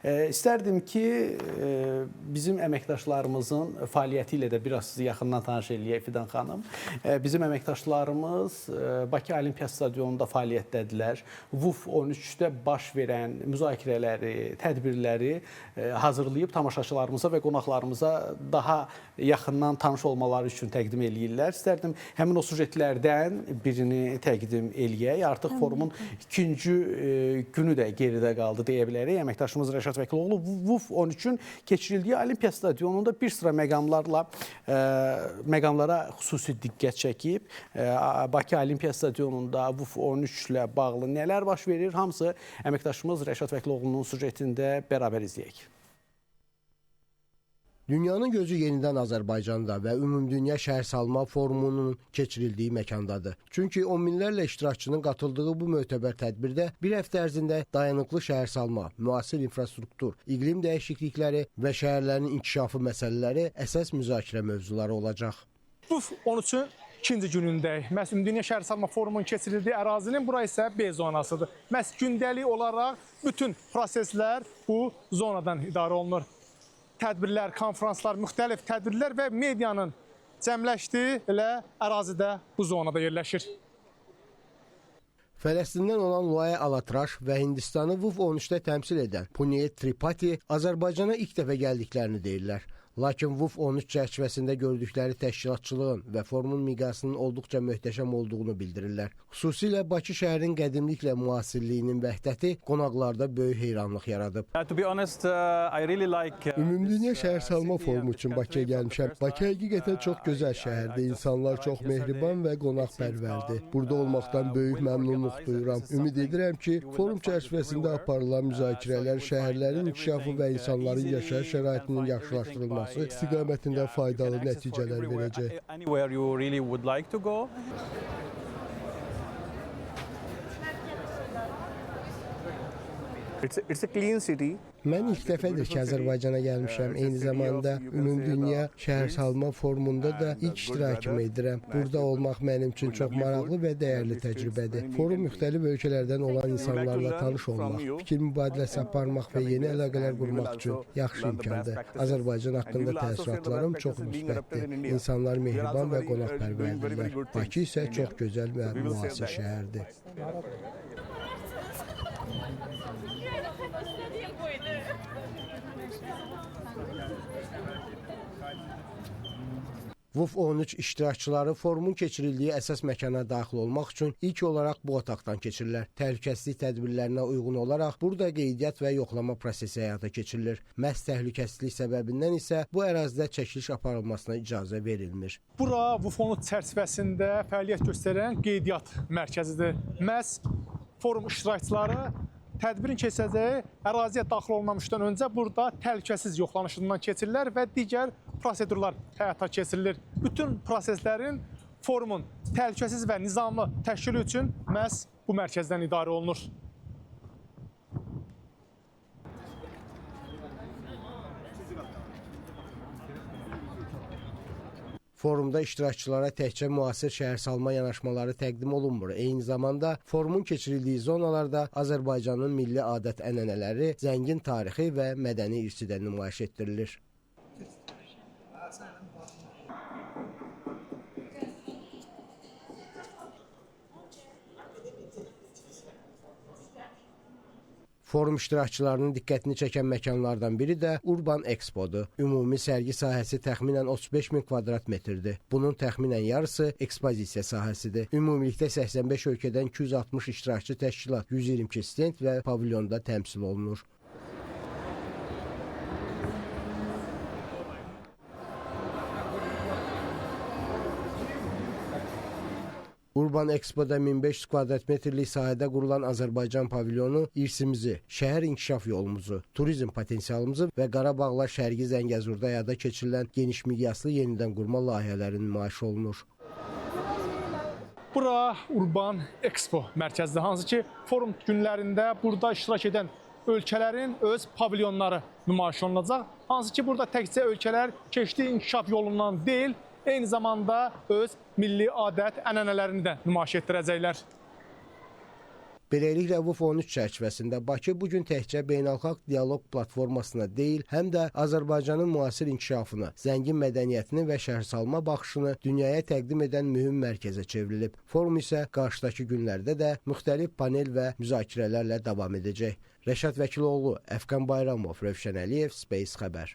İstərdim ki, bizim əməkdaşlarımızın fəaliyyəti ilə də biraz sizi yaxından tanış eləyək Fidan xanım. Bizim əməkdaşlarımız Bakı Olimpiya Stadionunda fəaliyyətdədirlər. VUF 13-də baş verən müzakirələri, tədbirləri hazırlayıb tamaşaçılarımıza və qonaqlarımıza daha yaxından tanış olmaları üçün təqdim eləyirlər. İstərdim həmin o sujetlərdən birini təqdim eləyək. Artıq forumun ikinci günü də geridə qaldı deyə bilərik. Əməkdaşımız Rəşad Vəkiloğlu VUF 13-ün keçirildiyi Olimpiya Stadionunda bir sıra məqamlarla məqamlara xüsusi diqqət çəkib. Bakı Olimpiya Stadionunda VUF 13 ilə bağlı nələr baş verir? Hamısı əməkdaşımız Rəşad Vəkiloğlunun sujetində bərabər izləyək. Dünyanın gözü yenidən Azərbaycanda və Ümumdünya Şəhərsalma Forumunun keçirildiyi məkandadır. Çünki on minlərlə iştirakçının qatıldığı bu mötəbər tədbirdə bir həftə ərzində dayanıqlı şəhərsalma, müasir infrastruktur, iqlim dəyişiklikləri və şəhərlərin inkişafı məsələləri əsas müzakirə mövzuları olacaq. VUF 13-ün ikinci günündəyik. Məhz Ümumdünya Şəhərsalma Forumunun keçirildiyi ərazinin bura isə B zonasıdır. Məhz gündəlik olaraq bütün proseslər bu zonadan idarə olunur. Tədbirlər, konfranslar, müxtəlif tədbirlər və medianın cəmləşdiyi elə ərazidə bu zonada yerləşir. Fələstindən olan Luaya Alatraş və Hindistanı VUF 13-də təmsil edən Puneet Tripathi Azərbaycana ilk dəfə gəldiklərini deyirlər. Lakin VUF 13 çərçivəsində gördükləri təşkilatçılığın və forumun miqyasının olduqca möhtəşəm olduğunu bildirirlər. Xüsusilə Bakı şəhərinin qədimliklə müasirliyinin vəhdəti qonaqlarda böyük heyranlıq yaradıb. Ümumdünya Şəhərsalma Forumu üçün Bakıya gəlmişəm. Bakı həqiqətən çox gözəl şəhərdir. İnsanlar çox mehriban və qonaqpərvərdir. Burada olmaqdan böyük məmnunluq duyuram. Ümid edirəm ki, forum çərçivəsində aparılan müzakirələr şəhərlərin inkişafı və insanların yaşayış şəraitinin yaxşılaşdırılması istiqamətində faydalı nəticələr verəcək. It's a clean city. Mən ilk dəfədir ki, Azərbaycana gəlmişəm. Eyni zamanda Ümumdünya Şəhərsalma Forumunda da ilk iştirakımı edirəm. Burada olmaq mənim üçün çox maraqlı və dəyərli təcrübədir. Forum müxtəlif ölkələrdən olan insanlarla tanış olmaq, fikir mübadiləsi aparmaq və yeni əlaqələr qurmaq üçün yaxşı imkandır. Azərbaycan haqqında təəssüratlarım çox müsbətdir. İnsanlar mehriban və qonaqpərvərdirlər. Bakı isə çox gözəl və müasir şəhərdir. VUF 13 iştirakçıları forumun keçirildiyi əsas məkana daxil olmaq üçün ilk olaraq bu otaqdan keçirirlər. Təhlükəsizlik tədbirlərinə uyğun olaraq burada qeydiyyat və yoxlama prosesi həyata keçirilir. Məhz təhlükəsizlik səbəbindən isə bu ərazidə çəkiliş aparılmasına icazə verilmir. Bura VUF 13 çərçivəsində fəaliyyət göstərən qeydiyyat mərkəzidir. Məhz forum iştirakçıları tədbirin keçəcəyi əraziyə daxil olmamışdan öncə burada təhlükəsiz yoxlanışından keçirirlər və digər prosedurlar həyata keçirilir. Bütün proseslərin forumun təhlükəsiz və nizamlı təşkili üçün məhz bu mərkəzdən idarə olunur. Forumda iştirakçılara təkcə müasir şəhərsalma yanaşmaları təqdim olunmur. Eyni zamanda forumun keçirildiyi zonalarda Azərbaycanın milli adət-ənənələri, zəngin tarixi və mədəni irsi də nümayiş etdirilir. Forum iştirakçılarının diqqətini çəkən məkanlardan biri də Urban Expo-dur. Ümumi sərgi sahəsi təxminən 35 min kvadrat metrdir. Bunun təxminən yarısı ekspozisiya sahəsidir. Ümumilikdə 85 ölkədən 260 iştirakçı təşkilat, 122 stend və pavilyonda təmsil olunur. Urban Expo-da 1500 kvadrat metrlik sahədə qurulan Azərbaycan pavilyonu irsimizi, şəhər inkişaf yolumuzu, turizm potensialımızı və Qarabağla Şərqi Zəngəzurda həyata keçirilən geniş miqyaslı yenidən qurma layihələri nümayiş olunur. Bura Urban Expo mərkəzidir, hansı ki forum günlərində burada iştirak edən ölkələrin öz pavilyonları nümayiş olunacaq. Hansı ki burada təkcə ölkələr keçdiyi inkişaf yolundan deyil, eyni zamanda öz milli adət, ənənələrini də nümayiş etdirəcəklər. Beləliklə VUF 13 çərçivəsində Bakı bu gün təkcə beynəlxalq dialoq platformasına deyil, həm də Azərbaycanın müasir inkişafını, zəngin mədəniyyətini və şəhərsalma baxışını dünyaya təqdim edən mühüm mərkəzə çevrilib. Forum isə qarşıdakı günlərdə də müxtəlif panel və müzakirələrlə davam edəcək. Rəşad Vəkiloğlu, Əfqan Bayramov, Rövşən Əliyev, Space Xəbər.